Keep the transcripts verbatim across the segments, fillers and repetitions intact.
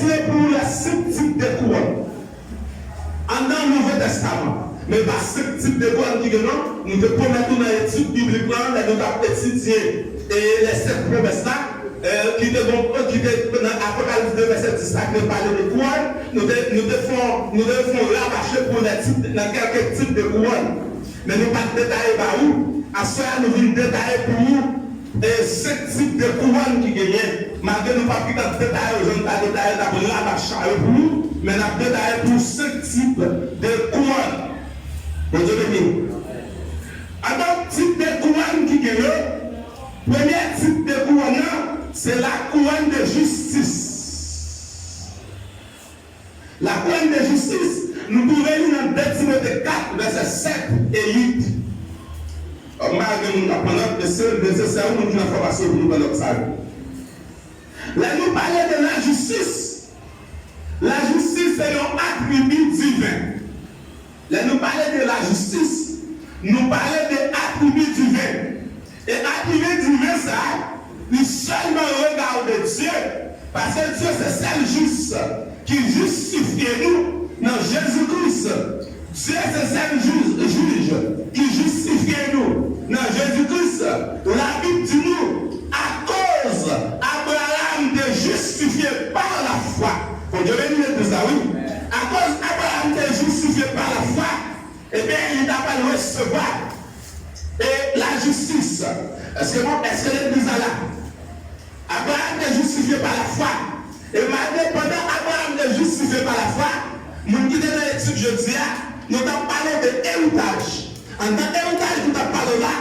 Se pou lè senk tip de kouwòn anndan Nouvo Testaman. Men pa senk tip de kouwòn ki gen non. Nou te pwomèt ou nan etid biblik lan, lè nou t ap etidye e lè senk pwomès la, e, ki te bon, ki te nan Apokalips de vèsè dis la, ki te pale de kouwòn, nou te, nou te fè, nou te fè yon ramache pou lè tip, nan kèlke tip de kouwòn. Men nou pa t detaye ba ou. Aswè a, nou vin detaye pou ou, e, senk tip de kouwòn ki genyen. Malgre nou p ap gentan detaye yo jan nou ta detaye, n ap ramache yo pou ou, men n ap detaye pou ou senk tip de kouwòn. Bondye beni w. Anndan tip de kouwòn ki genyen, premye tip de kouwòn nan, se la couronne de justice. La couronne de justice, nou twouve li nan de Timote kat, vèsè sèt e uit. Kòm pa gen moun k ap pran nòt, mesye, mesye, sè, ou moun ki nan fòmasyon pou nou pran nòt sa yo. Lè nou pale de lajistis, lajistis se yon atribi diven. Lè nou pale de lajistis, nou pale de atribi diven. E atribi diven sa a, li sèlman regade Dye, paske Dye se sèl jis ki jistifye nou nan Jezi Kris. Dye se sèl jij, jij ki jistifye nou nan Jezi Kris. Labib di nou, akoz Abraram te jistifye pa lafwa. Bondye beni legliz la, wi. Akoz Abraram te jistifye pa lafwa, ebyen, li ta pral resevwa, e, lajistis. Èske bon, èske legliz la la? Abraram te jistifye pa lafwa. E malgre pandan Abraram te jistifye pa lafwa, moun ki te nan etid jodi a, nou t ap pale de eritaj. Anndan eritaj nou t ap pale la,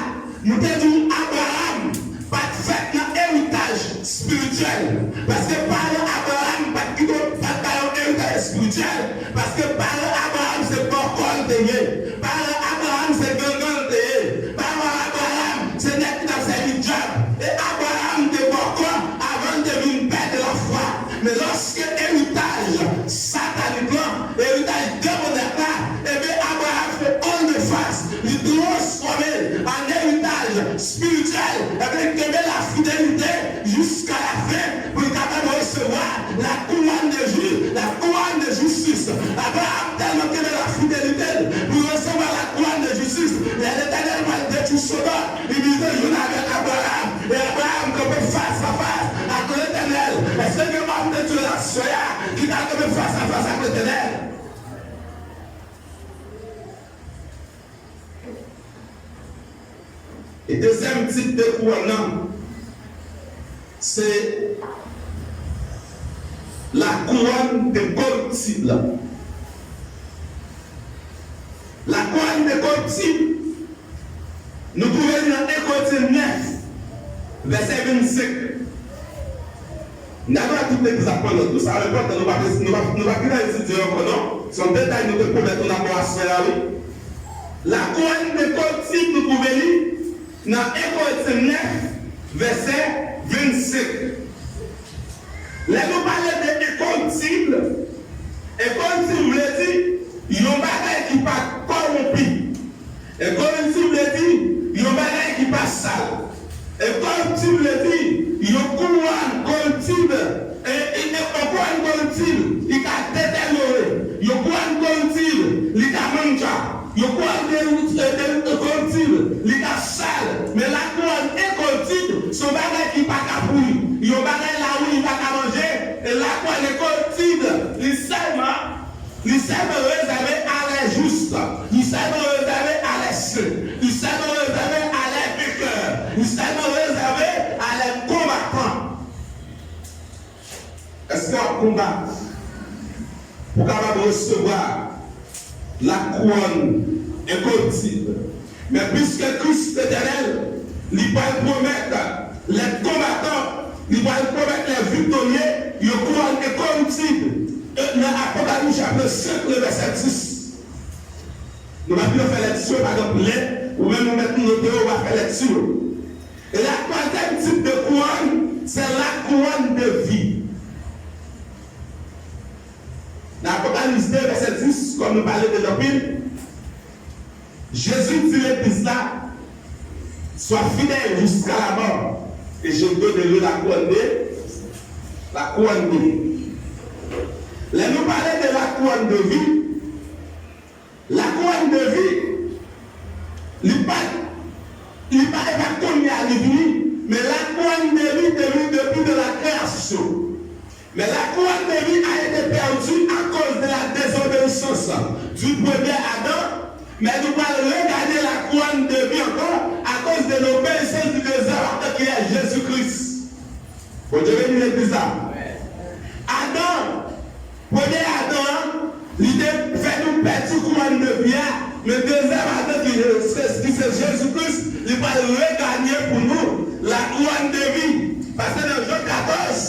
nou te di w Abraram pa t fèt nan eritaj espirityèl. Paske paran Abraram pa t kite, pa t ba yo eritaj espirityèl. Paske paran Abraram se bòkò l te ye. Paran Abraram se gangan l te ye. Paran Abraram se nèg ki t ap sèvi dyab. E Abraram te bòkò avan l te vin pèdi lafwa. Men lòske eritaj satanik lan, eritaj demonyak la, ebyen, Abraram fè holdfast, li transfòme l an eritaj espirityèl, ebyen, li kenbe lafidelite jiska lafen pou l kapab resevwa la couronne de ju-, la couronne de justice. Abraram tèlman kenbe lafidelite l pou l resevwa la couronne de justice, lè Letènèl pral detwi Sodòm, li bezwen jwenn avèk Abraram. E Abraram kanpe fas a fas ak Letènèl. Èske gen òm de Dye la aswè a ki ta kanpe fas a fas ak Letènèl? E dezyèm tip de kouwòn nan, se la couronne de corruptible. La couronne de corruptible, nou twouve li nan en Korentyen nèf, vèsè vennsenk. M dakò tout legliz ap pran nòt, wi, sa enpòtan, nou pa, nou pa, nou pa gentan etidye ankò, non. Se yon detay nou te pwomèt nou n ap wè aswè a, wi. La couronne de corruptible, nou twouve li nan en Korentyen nèf, vèsè vennsenk. Lè nou pale de enkoriptib, enkoriptib vle di yon bagay ki pa kòwonpi. Enkoriptib vle di yon bagay ki pa sal. Enkoriptib vle di yon kouwòn koriptib, e, e, e, yon kouwòn koriptib, li ka deteryore. Yon kouwòn koriptib, li ka mantya. Yon kouwòn de, de, de koriptib, li ka sal. Men lakouwòn enkoriptib, se yon bagay ki pa ka pouri. Yon bagay lawi li pa ka manje. E lakouwòn enkoriptib, li sèlman, li sèlman rezève a lè jis. Li sèlman rezève a lè sen. Li sèlman rezève a lè venkè. Li sèlman rezève a lè konbatan. Èske w ap konbat pou w kapab resevwa lakouwòn enkoriptib? Men piske Kris Letènèl, li pral pwomèt lè konbatan, li pral pwomèt lè viktorye, yon kouwòn enkoriptib, e, nan Apokalips chapit senk, le vèsè dis. Nou pa t vle fè lèkti yo, pa gen pwoblèm. Ou menm ou mèt note yo, ou pa fè lèkti yo. E la twazyèm tip de kouwòn, se la couronne de vie. Nan Apokalips de, vèsè dis, kòm nou pale de l anpil, Jezi di legliz la, sois fidèle jusqu'à la mort, et je donnerai la couronne de, la couronne de vie. Lè nou pale de la couronne de vie, la couronne de vie, li pa, li pa, e pa kounye a li vini, men la couronne de vie te vini depuis de la création. Mais la couronne de vie a été perdue à cause de la désobéissance du premier Adam, mais nou pral regagner la couronne de vie encore à cause de l'obéissance du deuxième Adam qui est Jésus-Christ. Bondye beni legliz la. Adan, premye Adan an, li te fè nou pèdi kouwòn de vi a, men dezyèm Adan ki, ki se Jezi Kris, li pral reganye pou nou la couronne de vie. Paske nan Jan katòz,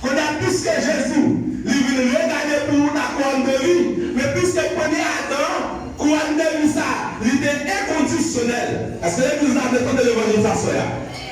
kounye a piske Jezi, li vin reganye pou nou la couronne de vie, men piske premye Adan an, couronne de vie sa, li te enkondisyonèl. Èske legliz la vle tande levanjil sa swè a?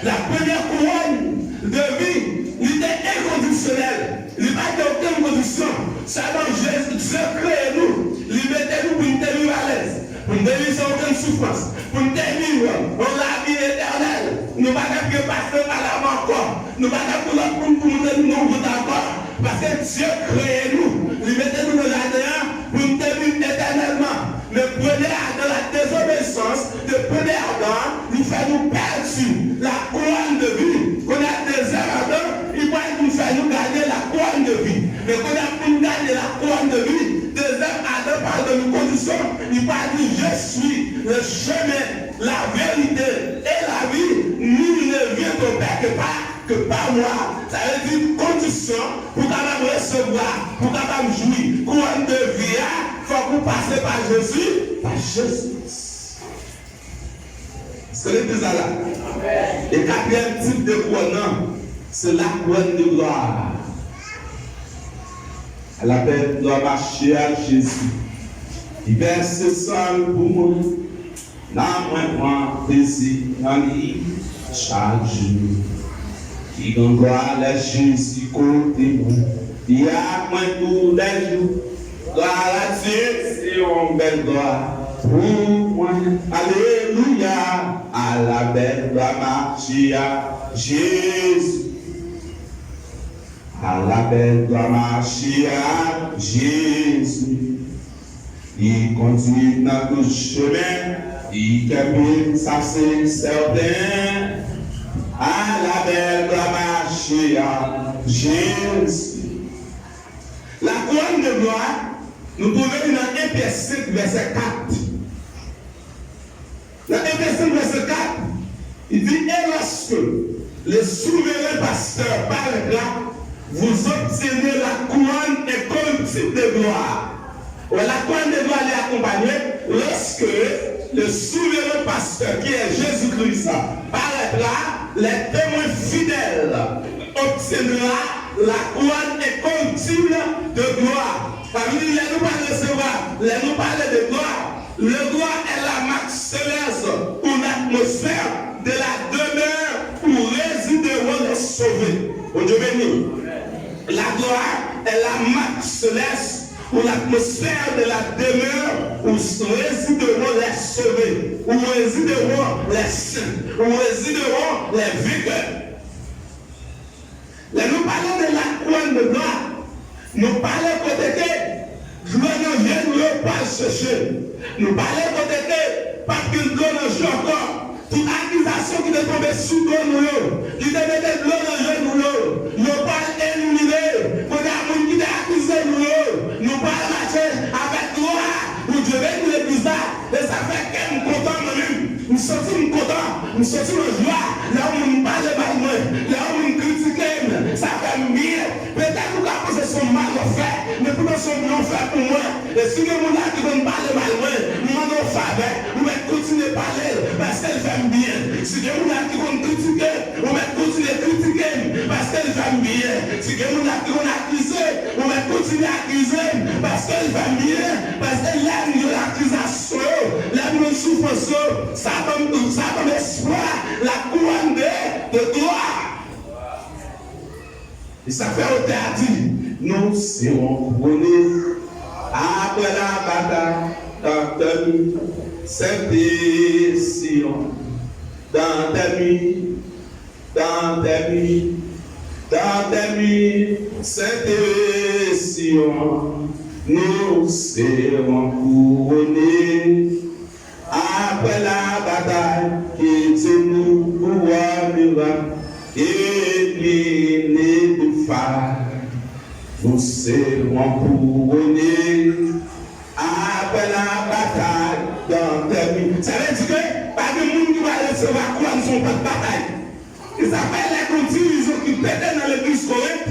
La première couronne de vie, li te enkondisyonèl. Li pa gen okenn kondisyon. Sèlman Jezi, Dye kreye nou. Li mete nou pou n te viv alèz, pou n te viv san okenn soufrans, pou n te viv yon lavi etènèl. Nou pa t ap gen pase pa la mò ankò. Nou pa t ap gen lòt moun pou moute nou nan wout ankò. Paske Dye kreye nou. Li mete nou nan jaden an pou n te viv etènèlman. Men premye Adan, la désobéissance de premye Adan, li fè nou pèdi la couronne de vie. Kounye a, dezyèm Adan, li pral vin fè nou gade la couronne de vie. Men kounye a, pou n gade la couronne de vie, dezyèm Adan pral ban nou kondisyon, li pral di, Je suis le chemin, la vérité et la vie. Nul ne vient au Père que par, que par moi. Sa vle di kondisyon pou w kapab resevwa, pou w kapab jwi couronne de vie a, fòk ou pase pa Jezi, pa Jezi. Èske legliz la la? E katriyèm tip de kouwòn nan, se la couronne de gloire. Alabèl glwa mache a Jezi, li vèse san l pou mwen. Nanm mwen pran plezi nan li chak jou. Ki gran glwa lè Jezi kote mwen. Li ak mwen toulèjou. Glwa a Dye, se yon bèl glwa pou mwen. Alelouya, alabèl glwa mache a Jezi. Alabèl glwa mache a Jezi. Li kondui m nan tout chemen, li kenbe m, sa se sèten. Alabèl glwa mache a Jezi. La couronne de gloire, nou twouve li nan Efezen senk, vèsè kat. Nan Efezen vèsè kat, li di, Et lorsque le souverain pasteur paraîtra, vous obtiendrez la couronne incorruptible de gloire. Wè, la couronne de gloire, li akonpanye, lorsque le souverain pasteur, qui est Jésus-Christ, paraîtra, les témoins fidèles obtiendra la couronne incorruptible de gloire. Sa vle di, lè nou pral resevwa, lè nou pale de glwa, le gloire est la marque céleste ou l'atmosphère de la demeure où résideront les sauvés. Bondye beni. La gloire est la marque céleste ou l'atmosphère de la demeure où résideront les sauvés, où résideront les saints, où résideront les vainqueurs. Lè nou pale de la couronne de gloire, nou pale kote ke dlo nan je nou yo pral seche. Nou pale kote ke p ap gen dlo nan je ankò. Tout akizasyon ki te tonbe sou do nou yo, ki te mete dlo nan je nou yo, yo pral elimine. Kounye a, moun ki te akize nou yo, nou pral mache avèk glwa. Bondye beni legliz la. E sa fè kè m kontan mwen menm. M santi m kontan. M santi m an jwa. Lè yon moun pale mal mwen, lè yon moun kritike m, sa fè m byen. Petèt ou ka panse se yon mal w ap fè, men poutan se yon byen w fè pou mwen. E si gen moun la ki konn pale mal mwen, m mande w favè, ou mèt kontinye pale l, paske l fè m byen. Si gen moun la ki konn kritike, ou mèt kontinye kritike m, paske l fè m byen. Si gen moun la ki konn akize, ou mèt kontinye akize m, paske l fè m byen. Paske lè m jwenn akizasyon yo, lè m jwenn soufrans yo, sa ban m, sa ban m espwa, la couronne de, de gloire. E sa fè otè a di, nous serons couronnés après la bataille dans tes murs, Sainte Sion, dans tes murs, dans tes murs, dans tes murs, Sainte Sion. Sion, nous serons couronnés. Après la bataille, que Dieu nous couronnera, et lui ne nous fa, nous serons couronnés. Après la bataille, dans tes mi-, sa vle di ke pa gen moun ki va resevwa kouwòn sou yon batay. E sa fè lè gon divizyon ki pete nan legliz Korent,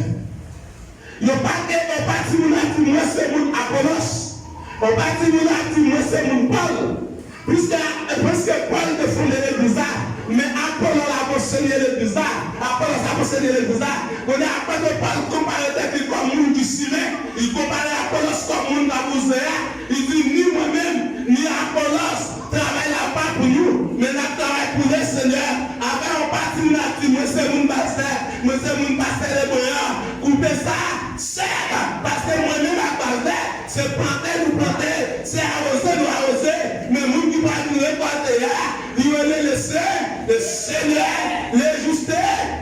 Yo pa te, yon pati moun ap di, "Mwen se moun Apolos." Yon pati moun ap di, "Mwen se moun Pòl." Piske, piske Pòl te fonde legliz la, men Apolò l aposenye legliz la, Apolòs aposenye legliz la. Kounye a, apot Pòl konpare tèt li kòm moun ki simen, li konpare Apolòs kòm moun k ap wouze a, li di, "Ni mwen menm, ni Apolòs, travay la pa pou nou, men n ap travay pou Lesenyè." Avè yon pati moun ap di, "Mwen se moun pastè, mwen se moun pastè Lebren an." Koupe sa, sèk, paske mwen menm ak pastè, se plante nou plante, se awoze nou awoze, men moun ki pral vin rekòlte a, li rele le Se-, le Senyè, le Juste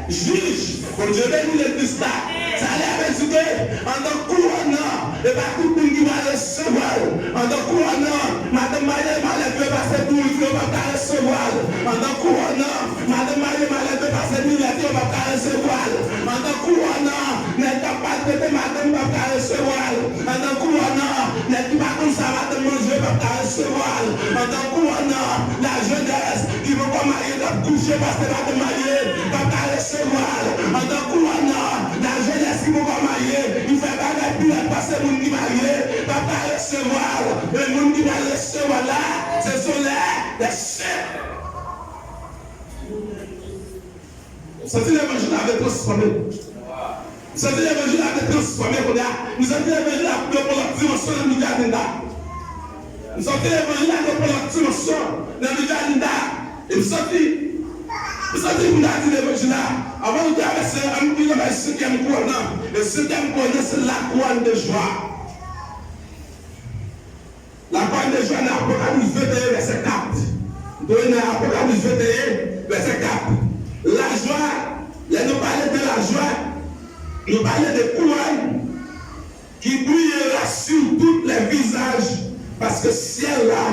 Juge. Bondye beni legliz la. Sa lè vle di ke andan kouwòn nan, e pa tout moun ki pral resevwa l. Andan kouwòn nan, madanm marye malelve pase douz yo p ap ka resevwa l. Andan kouwòn nan, madanm marye malelve pase milèt yo p ap ka resevwa l. Andan kouwòn nan, nèg k ap maltrete madanm p ap ka resevwa l. Andan kouwòn nan, nèg ki pa konn sa madanm manje p ap ka resevwa l. Andan kouwòn nan, lajenès ki poko marye k ap kouche paske madanm marye p ap ka resevwa l. Andan kouwòn nan, lajenès ki poko marye, ki fè bagay pi rèd pase moun ki marye, p ap ka resevwa l. Men moun ki pral resevwa l la, se solèy dè syèl. M santi levanjil la vle transfòme. M santi levanjil la vle transfòme kounye a. M santi levanjil la vle pran lòt dimansyon nan midye a Linda. M santi levanjil la vle pran lòt dimansyon nan midye a Linda. E m santi, m santi pou m ta di levanjil la. Avan nou travèse, ann nou travèse senkyèm kouwòn nan. E senkyèm kouwòn nan, se la couronne de joie. La couronne de joie nan Apocalypse venteyen, vèsè kat. Nou nan Apocalypse venteyen, vèsè kat. Lajwa, lè nou pale de lajwa, nou pale de kouwòn qui brillera sur tous les visages, paske syèl la,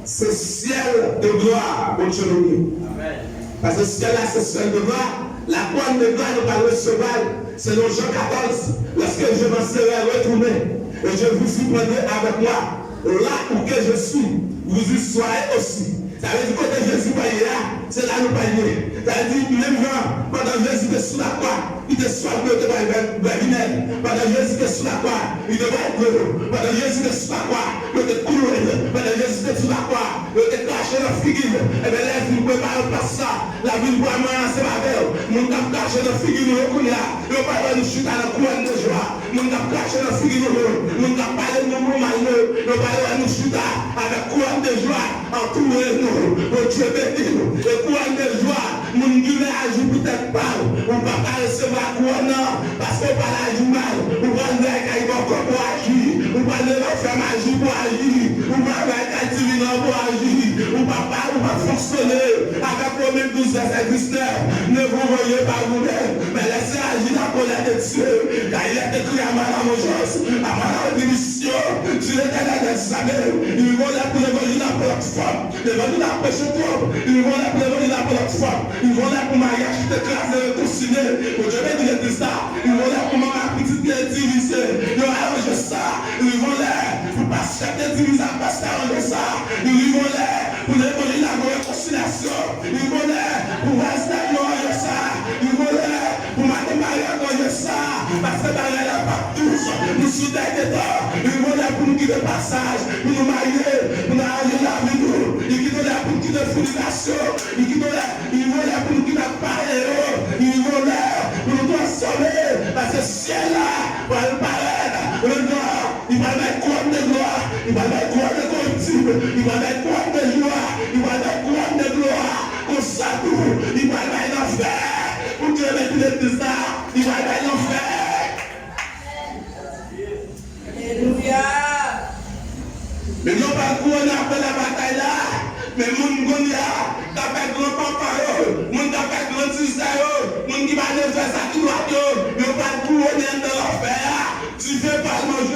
se syèl de glwa. Bondye beni. Amèn. Paske syèl la, se syèl de glwa. La couronne de gloire, nou pral resevwa l. Selon Jean quatorze, lorsque je m'en serai retourné, et je vous y prendrai avec moi, là où que je suis, vous y soyez aussi. Sa vle di kote Jezi pral ye a, se la nou pral ye. Sa vle di, menm jan, pandan Jezi te sou lakwa, li te swaf pou yo te ba l vè-, vè vinèg. Pandan Jezi te sou lakwa, li te ba l dlo. Pandan Jezi te sou lakwa, yo te koule l. Pandan Jezi te sou lakwa, yo te krache nan figi l. Ebyen, lè l fin prepare plas la, l ap vin pran mwen ansanm avè w. Moun k ap krache nan figi nou yo kounye a, yo pral wè nou chita nan couronne de joie. Moun k ap krache nan figi nou yo, moun k ap pale nou mal yo, yo pral wè nou chita avèk couronne de joie. Antoure nou, Bondye beni nou. E couronne de joie, moun ki vle aji pou tèt pa w, ou p ap ka resevwa kouwòn nan, paske w pral aji mal, ou pral vin lakay bòkò pou aji, ou pral vin fè maji pou aji, ou pral vin lakay divinò pou aji, ou p ap, ou p ap fonksyone avèk Women douz vèsè diznèf, ne vous vengez pas vous-même, mais laissez agir la colère de Dieu, car il est écrit à ma la vengeance, à ma la rétribution, dit l'Éternel des armées. Il vole pour l'évangile à plateforme. Levanjil la preche twòp. Li vòlè pou levanjil la pran lòt fwa. Li vòlè pou maryaj ki te kraze rekonsilye. Bondye beni legliz la. Li vòlè pou manman ak pitit ki te divize. Yo aranje sa. Li vòlè pou pastè ki te divize ak pastè aranje sa. Li vòlè pou levanjil la gen rekonsilyasyon. Li vòlè pou vwazinaj yo aranje sa. Li vòlè pou madanm marye a aranje sa. Paske bagay la p ap dous. Nou sou dènye tan. Li vòlè pou nou kite pasaj, pou nou marye, pou nou aranje lavi nou. Li kite lè pou nou kite fònikasyon. Li kite lè, li vòlè pou nou kite ak parèy yo. Li vòlè pou nou transfòme. Paske syèl la pral parèt. Levanjil, li pral bay kouwòn de glwa. Li pral bay kouwòn enkoriptib. Li pral bay kouwòn de jwa. Li pral bay kouwòn de glwa. Konsa tou, li pral bay lanfè. Pou Dye beni legliz la, li pral bay lanfè. Alelouya. Men yo pral kouwone apre la batay la. Men moun kounye a, k ap fè gran papa yo, moun k ap fè gran tizè yo, moun ki pa vle fè sa ki dwat yo, yo pral kouwone anndan lanfè a. Dife pral manje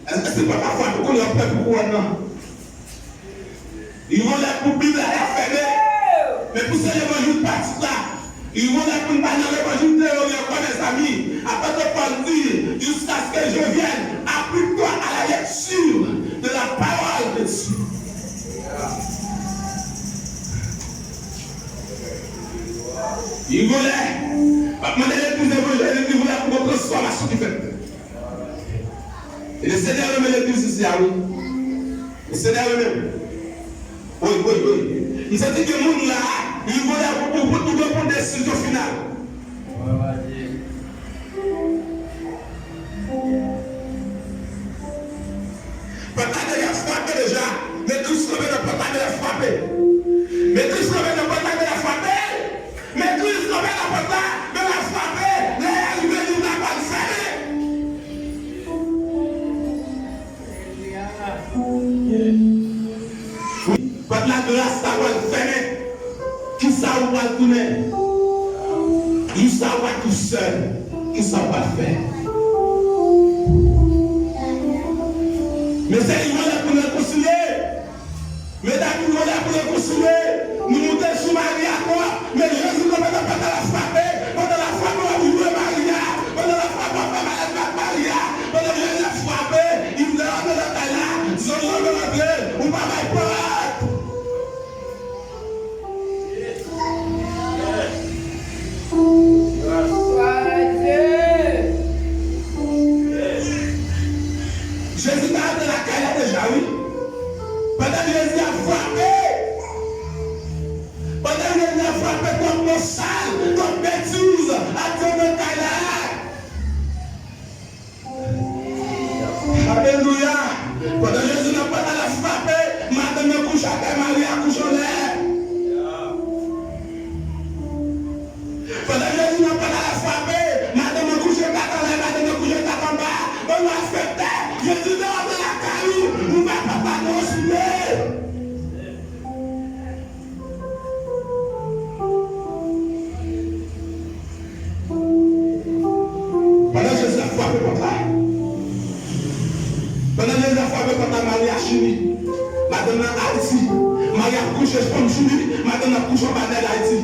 Èske se pa pafwa nou konnen w ap pèdi kouwòn nan? Li gen lè pou Bib la fèmen. Men pou se levanjil patit la, li gen lè pou n pa nan levanjil teyori ankò, mezanmi. Apot Pòl di, jusqu'à ce que je vienne, applique-toi à la lecture de la parole de Dieu. Li gen lè, m ap mande legliz evanjelik, li gen lè pou gen transfòmasyon ki fèt. E le Senyè renmen legliz isi a, wi. Le Senyè renmen m. Wi, wi, wi. M santi gen moun la, li gen lè pou, pou, pou, pou gen pou desizyon final. Pòt la deja frape deja. Men Kris kanpe nan pòt la, men l ap frape. Men Kris kanpe nan pòt la, men l ap frape. Men Kris kanpe nan pòt la, men l ap frape. Lè l rive, li pa pral fèmen. Pòt lagras la pral fèmen. Kisa ou pral tounen? Kisa ou pral tousèl? Kisa ou pral fè? Mezanmi, lè pou n rekonsilye. Medam, nou lè pou rekonsilye. Nou moute sou mari a twòp. Men Jezi kanpe nan pòt la, l ap frape. Pandan l ap frape, w ap joure mari a. Pandan l ap frape, w ap fè malèz ak mari a. Pandan Jezi ap frape, li vle rantre nan kay la. Zanj lan vle rantre. Ou pa bay pòt. Jezi pa antre lakay la deja, wi. Pandan Jezi ap frape, pandan Jezi ap frape, twòp mo sal, twòp betiz ap di nan kay la. Alelouya! Pandan Jezi nan pòt la, l ap frape, madanm nan kouche atè, mari a kouche anlè. Pandan Jezi nan pòt la, l ap frape, madanm nan kouche kat anlè, madanm nan kouche kat anba. Ban nou aksepte Jezi nan antre lakay ou, ouvè pòt la, nou rekonsilye. Pandan Jezi ap frape pòt la, pandan Jezi ap frape pòt la, mari a Chili, madanm nan Ayiti, mari ap kouche fanm Chili, madanm nan ap kouche anba nèg Ayiti.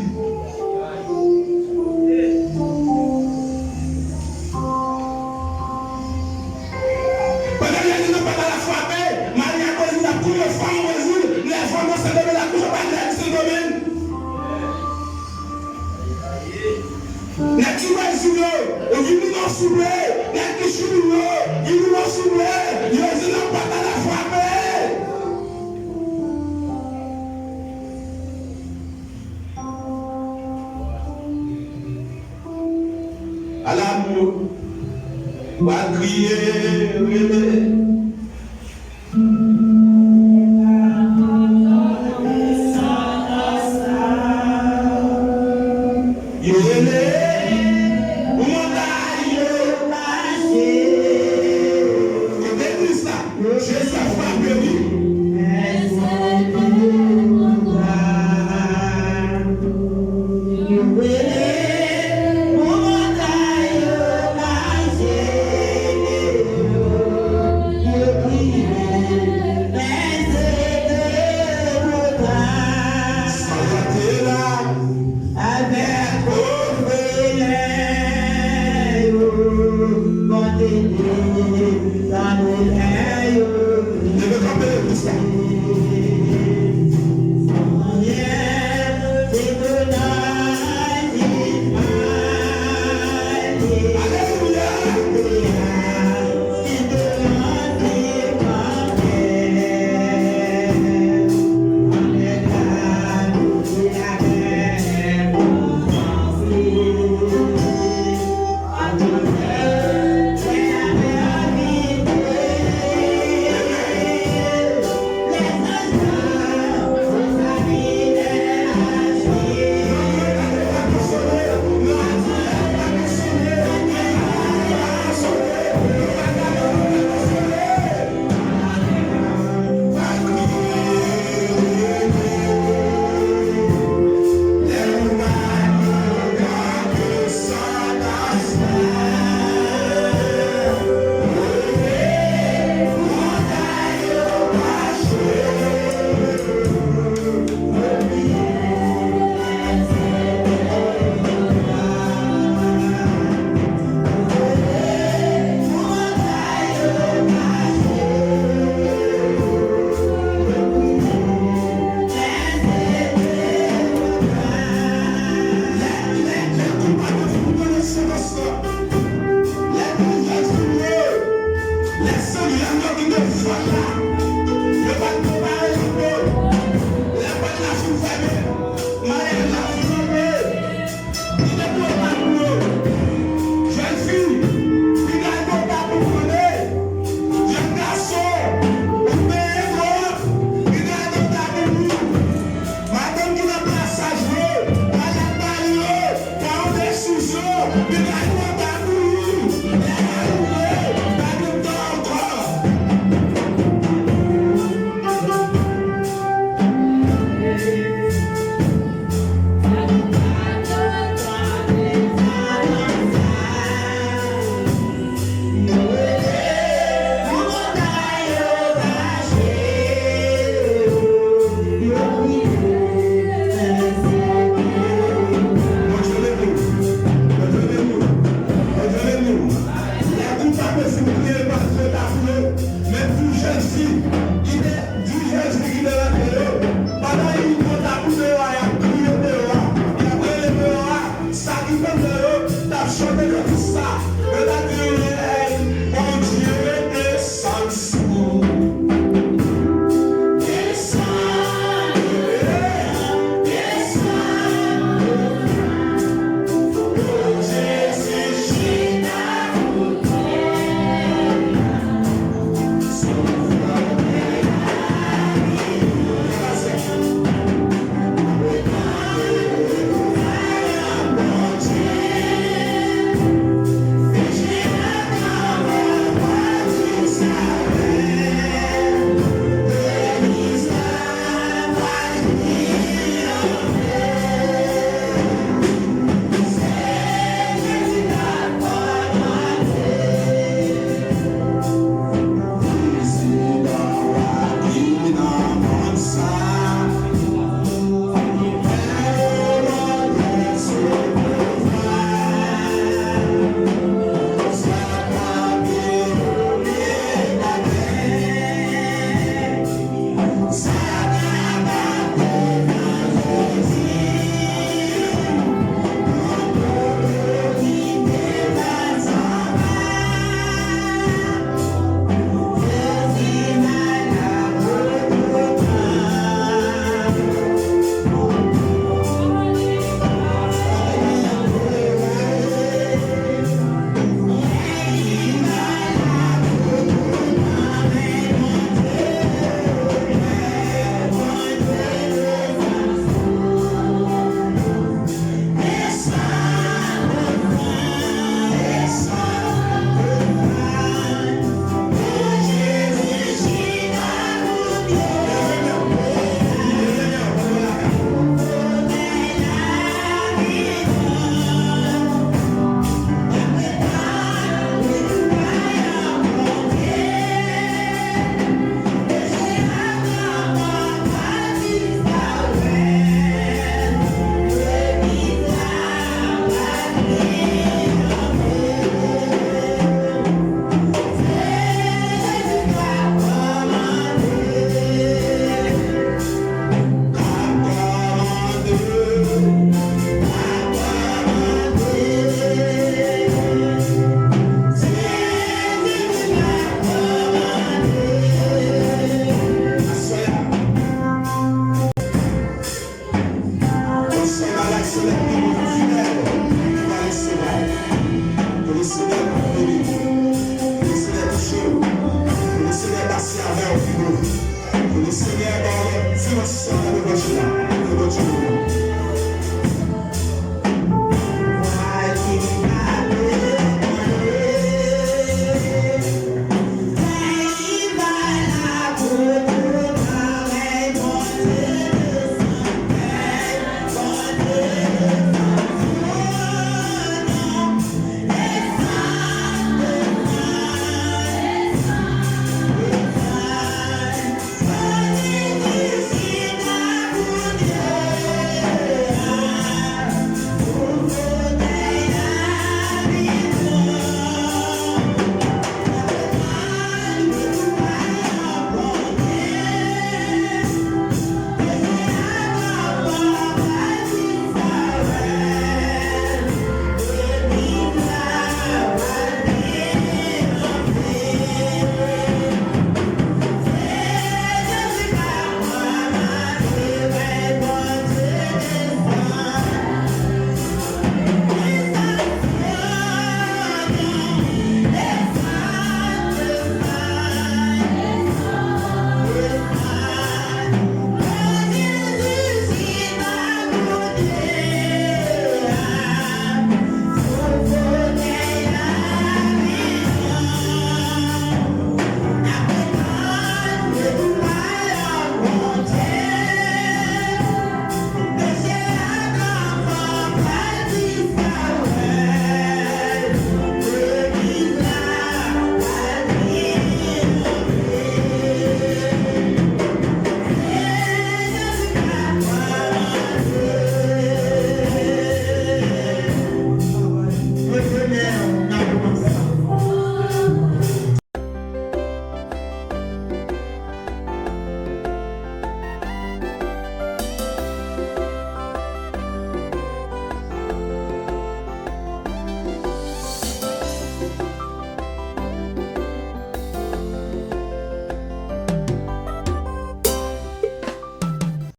Pandan Jezi nan pòt la, l ap frape, mari a Brezil ap kouche fanm Brezil, lè fanm nan Sendomeng ap kouche anba nèg Sendomeng. Nèg ki Brezil yo, vini non souple. Nèg ki Chili yo, vini non souple. Jezi nan pòt la, l ap frape. Alamour, w al kriye, rele. Yo rele pou montay yo kache. Kote Kris la? Jezi ap frape, wi. Yo sòt la. Yo pa t prepare lapòt. Lapòt la fin fèmen. Maryaj la fin anble. Li te pwomèt pou yo. Jèn fi, piga l pran tabou, tande. Jèn gason, ou benyen twòp, piga l pran tabou. Madanm ki nan pasaj yo, pa al ak mari yo, pran yon desizyon, piga l pran tabou. Lè a rive, pa gen tan ankò. Bondye beni w. Bondye beni w. Bondye beni w. Lè koupab yo fin kriye, pa t twò ta pou yo. Men pou jèn fi,